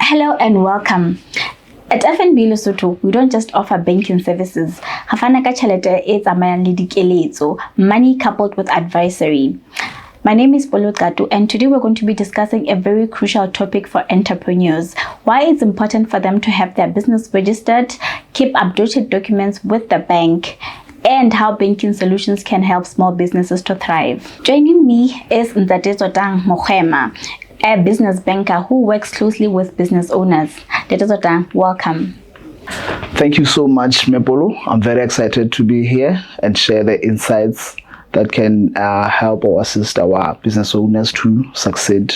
Hello and welcome. At FNB Lesotho, we don't just offer banking services. Re fana ka tjhelete e tsamayang le dikeletso, money coupled with advisory. My name is Polo Katu, and today we're going to be discussing a very crucial topic for entrepreneurs: why it's important for them to have their business registered, keep updated documents with the bank, and how banking solutions can help small businesses to thrive. Joining me is Ntate Tsotang Mokhema, a business banker who works closely with business owners. Ntate Tsotang, welcome. Thank you so much, Mepolo. I'm very excited to be here and share the insights that can help or assist our business owners to succeed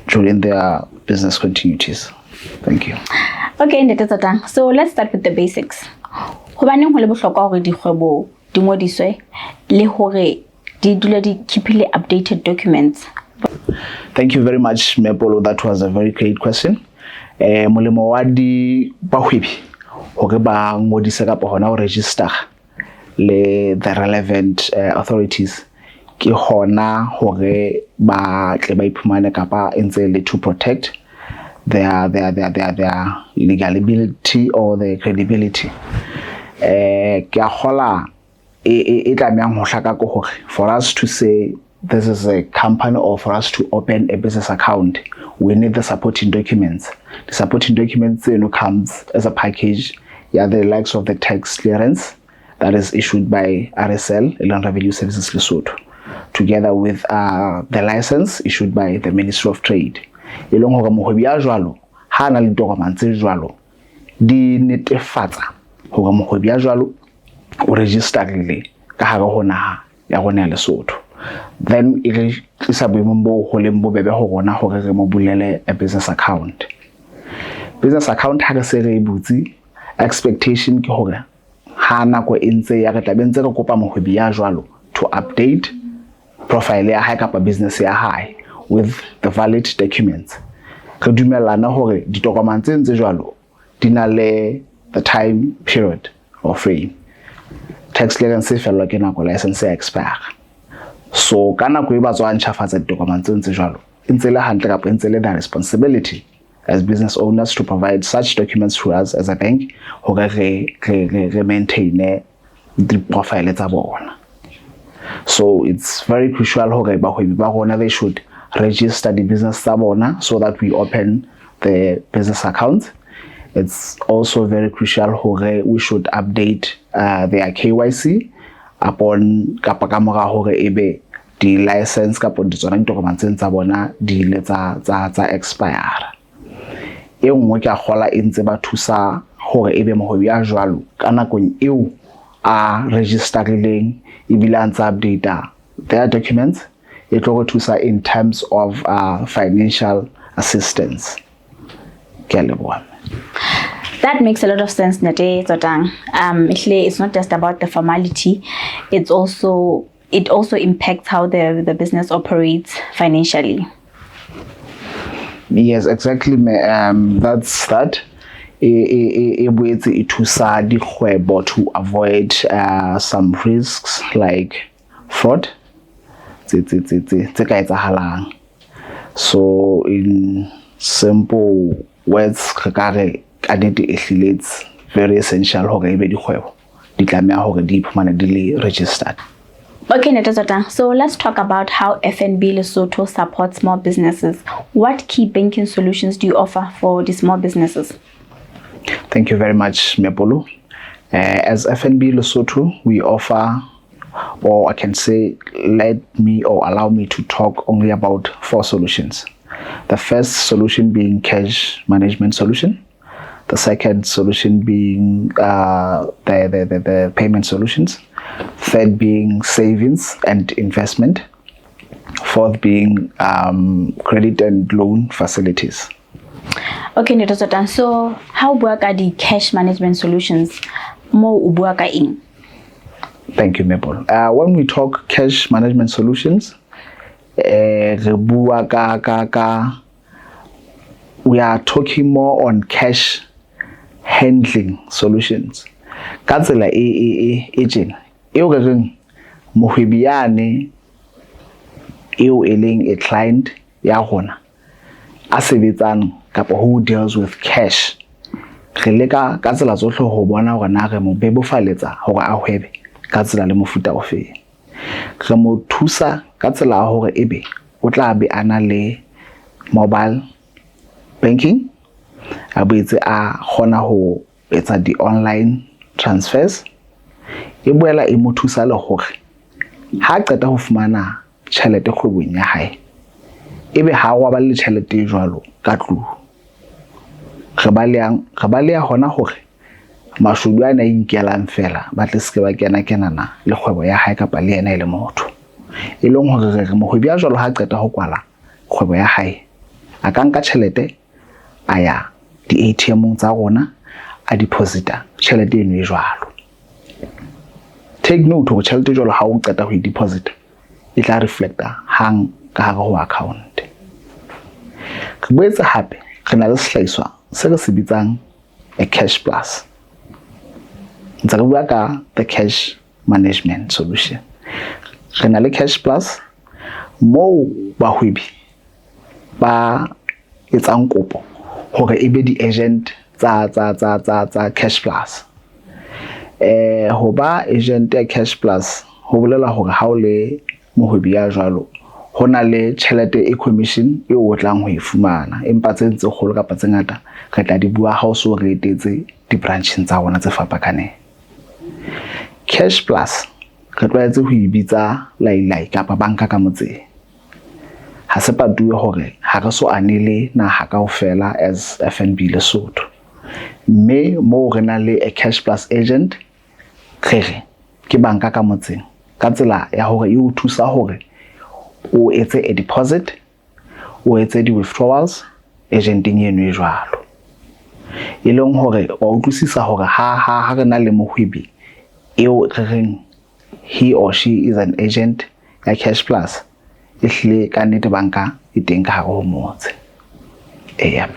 during their business continuities. Thank you. Okay, Ntate Tsotang. So let's start with the basics. Hobaneng ho le bohlokwa hore dikgwebo di ngodiswe le hore di dule di keepile updated documents? Thank you very much, Mepolo. That was a very great question. Molemo wa di bahwebi hore ba ngodise kapa hona ho register le the relevant authorities ke hona hore ba tle ba iphumane kapa e ntse le to protect their legality or their credibility. Ke a kgola e tlamehang ho hlaka ke hore for us to say this is a company or for us to open a business account, we need the supporting documents. The supporting documents comes as a package, yeah, the likes of the tax clearance that is issued by RSL, e leng Revenue Services Lesotho, together with the license issued by the Ministry of Trade. E leng hore mohwebi ya jwalo ha na le ditokomane tse jwalo di netefatsa hore mohwebi ya jwalo o registerile ka hare ho naha ya rona ya Lesotho. Then e re tlisa boemong bo ho leng bobebe ho rona hore re mo bulele a business account. Business account ha re se re e butse, expectation ke hore ha nako e ntse ya re tla be ntse re kopa mohwebi ya jwalo to update profile ya hae kapa business ya hae with the valid documents. Re dumellana hore ditokomane tse ntse jwalo di na le the time period or frame. Tax clearance e fellwa ke nako, license ya expire. So ka nako e ba tswa ntjhafatsa ditokomane tse ntse jwalo, e ntse le hantle kapa e ntse le their responsibility as business owners to provide such documents to us as a bank hore re maintain di-profile tsa bona. So it's very crucial hore bahwebi ba rona, they should register the business tsa bona so that we open the business accounts. It's also very crucial hore we should update their KYC upon kapa ka mora hore ebe di-license kapa di tsona ditokomane tsena tsa bona di ile tsa expire. E nngwe ke a kgola e ntse ba thusa hore ebe mohwebi ya jwalo ka nakong eo a registerileng ebile a ntse update their documents, e tlo re thusa in terms of financial assistance. Ke a leboha. That makes a lot of sense, Ntate Tsotang. Ehlile, it's not just about the formality; it also impacts how the business operates financially. Yes, exactly. That's that. E boetse e thusa dikgwebo to avoid some risks like fraud tse ka etsahalang. So in simple words, re ka re ka nnete e hlile it's very essential hore ebe dikgwebo di tlameha hore di iphumane di le registered. Okay, Ntate Tsotang. So let's talk about how FNB Lesotho supports small businesses. What key banking solutions do you offer for the small businesses? Thank you very much, Mepolo. As FNB Lesotho, we offer, or I can say, let me or allow me to talk only about four solutions. The first solution being cash management solution. The second solution being the payment solutions. Third being savings and investment. Fourth being credit and loan facilities. Okay, Ntate Tsotang. So how bua ka di cash management solutions? Mo o bua ka eng? Thank you, Mepolo. When we talk cash management solutions, re bua ka we are talking more on cash handling solutions. Ka tsela e tjena, eo re reng mohwebi yane eo e leng a client ya rona a sebetsang kapa who deals with cash, re leka ka tsela tsohle ho bona hore na re mo bebofaletsa hore a hwebe ka tsela le mofuta ofeng. Re mo thusa ka tsela ya hore ebe o tla be a na le mobile banking, a boetse a kgona ho etsa di-online transfers. E boela e mo thusa le hore ha qeta ho fumana tjhelete kgwebong ya hae, ebe ha wa ba le tjhelete e jwalo ka tlung. Re baleha hona hore mashodu ana a inkelang fela ba tle seke ba kena kenana le kgwebo ya hae kapa le yena e le motho. E leng hore re re mohwebi ya jwalo ha qeta ho kwala kgwebo ya hae, a ka nka tjhelete a ya di-ATM tsa rona, a deposita tjhelete eno e jwalo. Take note hore tjhelete e jwalo ha o qeta ho e deposita, e tla reflecta hang ka hare ho account. Re boetse hape re na le sehlahiswa se re se bitsang a Cash Plus. Ntse re bua ka the cash management solution. Re na le Cash Plus moo bahwebi ba etsang kopo hore e be di-agent tsa Cash Plus. Ho ba agent ya Cash Plus ho bolela hore ha o le mohwebi ya jwalo, ho na le tjhelete e commission eo o tlang ho e fumana, empa tse tse kgolo kapa tse ngata re tla di bua ha o so re etetse di-brancheng tsa rona tse fapakaneng. Cash Plus re tlwaetse ho e bitsa lailai kapa banka ka motseng. Ha se patuwe hore ha re so anele naha kaofela as FNB Lesotho, mme moo re nang le a Cash Plus agent, re re ke banka ka motseng ka tsela ya hore e o thusa hore o etse a deposit, o etse di-withdrawals agenteng eno e jwalo. E leng hore wa utlwisisa hore ha re na le mohwebi eo re reng he or she is an agent ya Cash Plus, ehlile ka nnete banka e teng ka hare ho motse. Eya.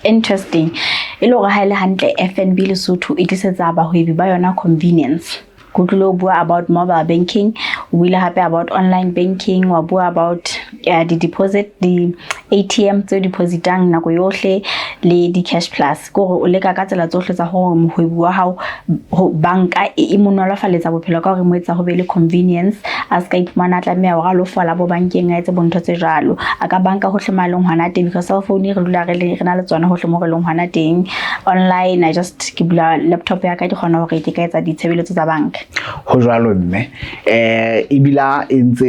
Interesting. E le hore ha e le hantle, FNB Lesotho e tlisetsa bahwebi ba yona convenience. Ke utlwile o bua about mobile banking, o buile hape about online banking, wa bua about di-deposit, di-ATM tse depositang nako yohle le di-Cash Plus. Ke hore o leka ka tsela tsohle tsa hore mohwebi wa hao banka e mo nolofaletsa bophelo ka hore mo etsa ho be le convenience, a se ka iphumana a tlameha hore a lo fola bo bankeng, a etse bontho tse jwalo. A ka banka hohle mo a leng hona teng, because cell phone re dula re na le tsona hohle mo re leng hona teng. Online, I just ke bula laptop ya ka, ke kgona hore ke ka etsa ditshebeletso tsa banka. Ho jwalo mme, ebila e ntse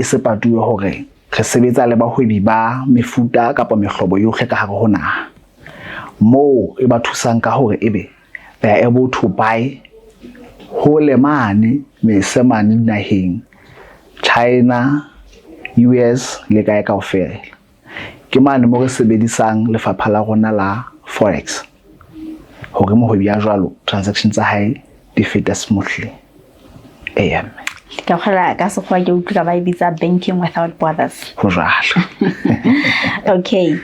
e se patuwe hore re sebetsa le bahwebi ba mefuta kapa mehlobo yohle ka hare ho naha, moo e ba thusang ka hore ebe they are able to buy hole mane mese mane dinaheng, China, US le kae kaofela. Ke mane mo re sebedisang lefapha la rona la forex hore mohwebi ya jwalo transaction tsa hae di feta smoothly. Eya mme. Ka kgola ka sekgowa ke utlwa ba e bitsa banking without borders. Ho jwalo. Okay,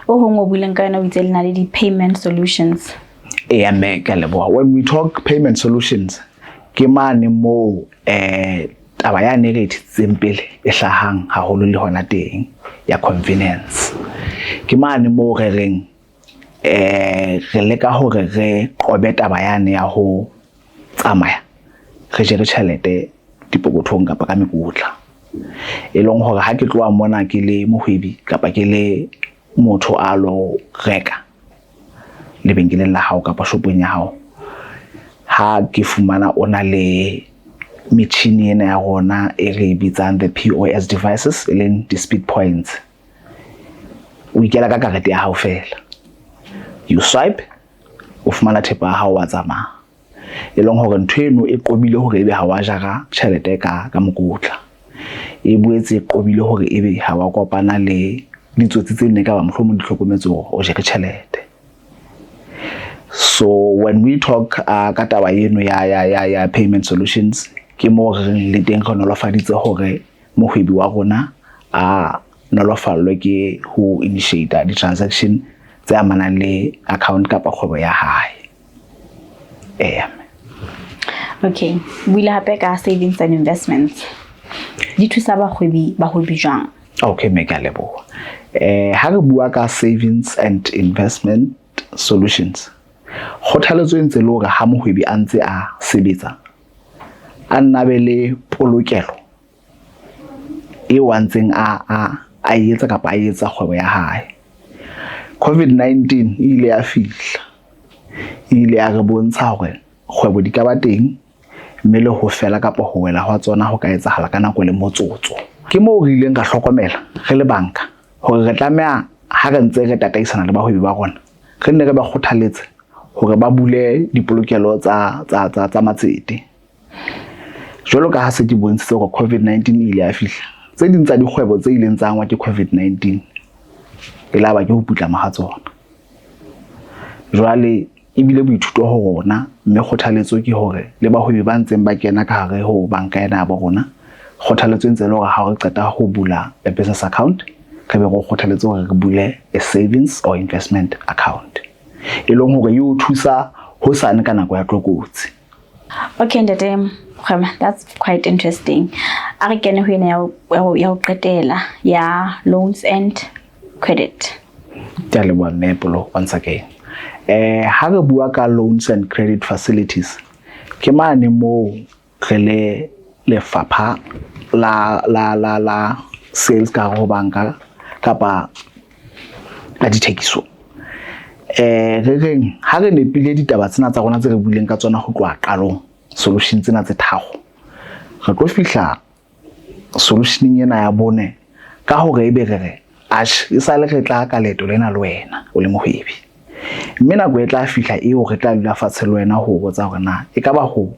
o hong o buileng ka yona, o itse le na le di-payment solutions. Eya mme, ke a leboha. When we talk payment solutions, ke mane moo taba yane re e thetseng pele e hlahang haholo le hona teng ya convenience. Ke mane moo re reng re leka hore re qobe taba yane ya ho tsamaya re jere tjhelete dipokothong kapa ka mekotla. E leng hore ha ke tloha mona ke le mohwebi kapa ke le motho a lo reka lebenkeleng la hao kapa shopong ya hao, ha ke fumana o na le metjhini ena ya rona e re e bitsang the POS devices, e leng di-speed points, o ikela ka karete ya hao fela, you swipe, o fumana thepa ya hao, wa tsamaya. E leng hore ntho eno e qobile hore ebe ha wa jara tjhelete ka mokotla, e boetse e qobile hore ebe ha wa kopana le ditsotsi tse nne ka ba mohlomong di hlokometse hore o jere tjhelete. So when we talk ka taba eno ya payment solutions, ke mo re reng le teng re nolofaditse hore mohwebi wa rona a nolofallwe ke ho initiate di-transaction tse amanang le account kapa kgwebo ya hae. Eya. Okay, buile hape ka savings and investments. Di thusa bahwebi jwang? Okay, mme, ke a leboha. Ha re bua ka savings and investment solutions, kgothaletso e ntse le hore ha mohwebi a ntse a sebetsa, a nna be le polokelo eo a ntseng a etsa kapa a etsa kgwebo ya hae. COVID-19 e ile ya fihla, e ile ya re bontsha hore kgwebo di ka ba teng, mme le ho fela kapa ho wela hwa tsona ho ka etsahala ka nako le motsotso. Ke moo re ileng ra hlokomela re le banka hore re tlameha, ha re ntse re tataisana le bahwebi ba rona, re nne re ba kgothaletse hore ba bule dipolokelo tsa matsete. Jwalo ka ha se ke bontshitse hore COVID-19 e ile ya fihla, tse ding tsa dikgwebo tse ileng tsa angwa ke COVID-19 e la ba ke ho putlama ha tsona. Jwale ebile boithuto ho rona, mme kgothaletso ke hore le bahwebi ba ntseng ba kena ka hare ho banka ena ya bo rona, kgothaletso e ntse le hore ha re qeta ho bula a business account, re be re kgothaletse hore re bule a savings or investment account, e leng hore e o thusa hosane ka nako ya tlokotsi. Okay, Ntate Kgwema, that's quite interesting. A re kene ho ena ya ho qetela ya loans and credit. Ke a leboha, mme Polo, once again. Ha re bua ka loans and credit facilities, ke mane moo re le lefapha la sales ka hare ho banka kapa la dithekiso. Re reng ha re nepile ditaba tsena tsa rona tse re buileng ka tsona ho tloha qalong, solution tsena tse tharo, re tlo fihla solutioneng ena ya bone ka hore ebe re re atjhe, e sale re tla ka leeto lena le wena o le mohwebi, mme nako e tla fihla eo re tla dula fatshe le wena ho botsa hore na e ka ba ho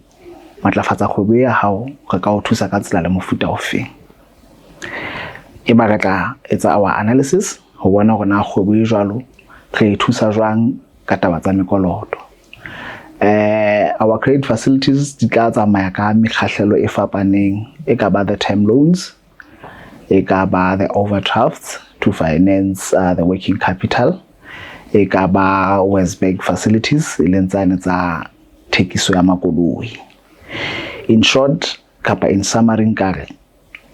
matlafatsa kgwebo ya hao re ka o thusa ka tsela le mofuta ofeng. E ba re tla etsa our analysis ho bona hore na kgwebo e jwalo re e thusa jwang ka taba tsa mekoloto. Our credit facilities di tla tsamaya ka mekgahlelo e fapaneng, e ka ba the term loans, e ka ba the overdrafts to finance the working capital, e ka ba WesBank facilities, e leng tsane tsa thekiso ya makoloi. In short kapa in summary, nkare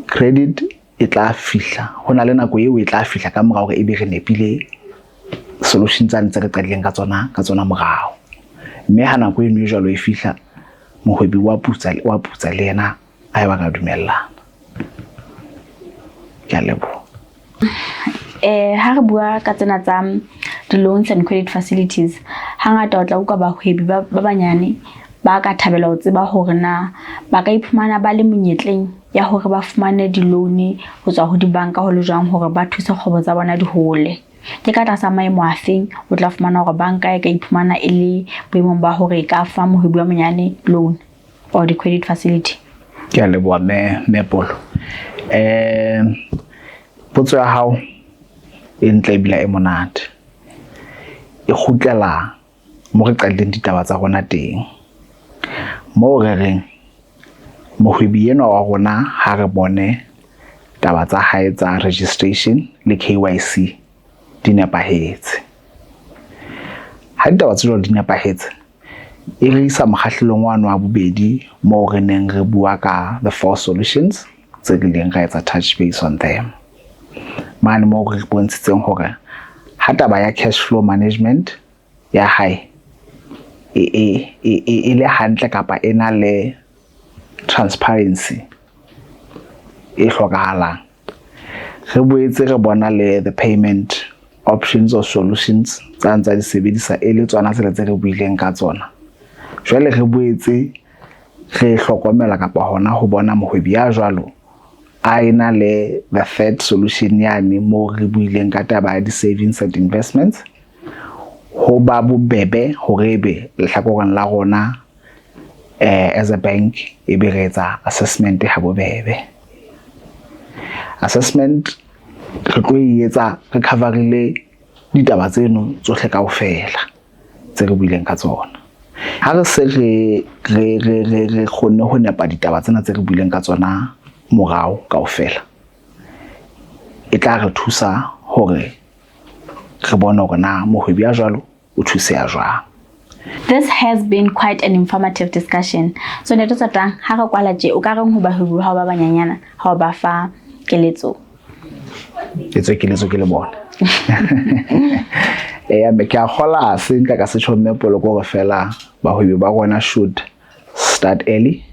credit e tla fihla ho na le nako eo e tla fihla ka mora hore ebe re nepile solution tsane tse re qadileng ka tsona morao, mme ha nako eno e jwalo e fihla, mohwebi wa putsa le yena a eba ka dumellana. Ke a leboha. Ha re bua ka tsena tsa di-loans and credit facilities, hangata o tla utlwa bahwebi ba banyane ba ka thabela ho tseba hore na ba ka iphumana ba le monyetleng ya hore ba fumane di-loan ho tswa ho dibanka ho le jwang hore ba thuse kgwebo tsa bona di hole. Ke ka tlasa maemo a feng o tla fumana hore banka e ka iphumana e le boemong ba hore e ka fa mohwebi wa monyane loan or di-credit facility? Ke a leboha, mme Polo. Potso ya hao e ntle ebile e monate, e kgutlela mo re qadileng ditaba tsa rona teng, moo re reng mohwebi enwa wa rona ha re bone taba tsa hae tsa registration le KYC di nepahetse. Ha ditaba tse jwalo di nepahetse, e re isa mokgahlelong wa wa bobedi moo re neng re bua ka the four solutions tse rileng, ra etsa touch base on them mane moo re bontshitseng hore ha taba ya cash flow management ya hae e le hantle kapa e na le transparency e hlokahalang. Re boetse re bona le the payment options or solutions tsa ntsa di sebedisa e le tsona tsela tse re buileng ka tsona. Jwale re boetse re hlokomela kapa hona ho bona mohwebi ya jwalo a ena le the third solution yane moo re buileng ka taba ya di-savings and investments, ho ba bobebe hore ebe lehlakoreng la rona as a bank e be re etsa assessment ha bobebe. Assessment re tlo e etsa re coverile ditaba tseno tsohle kaofela tse re buileng ka tsona. Ha re se re kgonne ho nepa ditaba tsena tse re buileng ka tsona morao kaofela, e tla re thusa hore re bone hore na mohwebi ya jwalo o thuseha jwang. This has been quite an informative discussion. So Ntate Tsotang, ha re kwala tje, o ka reng ho bahwebi ba hao ba banyanyana ha o ba fa keletso? Etswe keletso ke le bona. Eya, ke a kgola se nka ka se tjho, mme Polo, ke hore fela bahwebi ba rona should start early,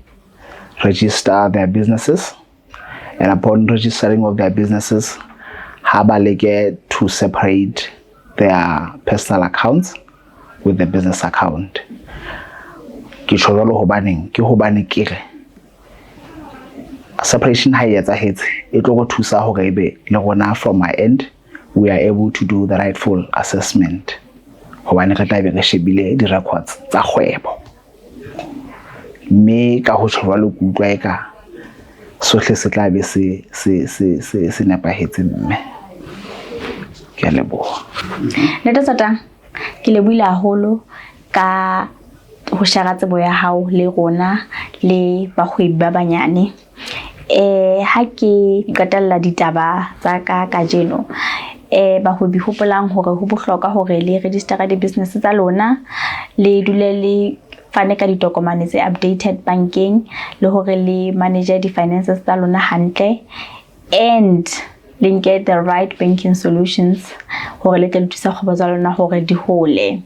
register their businesses, and upon registering of their businesses, ha ba leke to separate their personal accounts with the business account. Ke tjho jwalo hobaneng? Ke hobane ke re separation ha e etsahetse, e tlo go thusa hore ebe le rona from my end we are able to do the rightful assessment, hobane re tla be re shebile di-records tsa kgwebo. Mme ka ho tjho jwalo, ke utlwa eka sohle se tla be se nepahetse. Mme ke a leboha. Ntate Tsotang, ke lebohile haholo ka ho share tsebo ya hao le rona le bahwebi ba banyane. Ha ke qetella ditaba tsa ka kajeno, bahwebi, hopolang hore ho bohlokwa hore le register di-business tsa lona, le dule le fane ka ditokomane tse updated bankeng, le hore le manage di-finances tsa lona hantle and le nke the right banking solutions hore le tle le thusa kgwebo tsa lona hore di hole.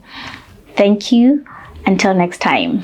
Thank you, until next time.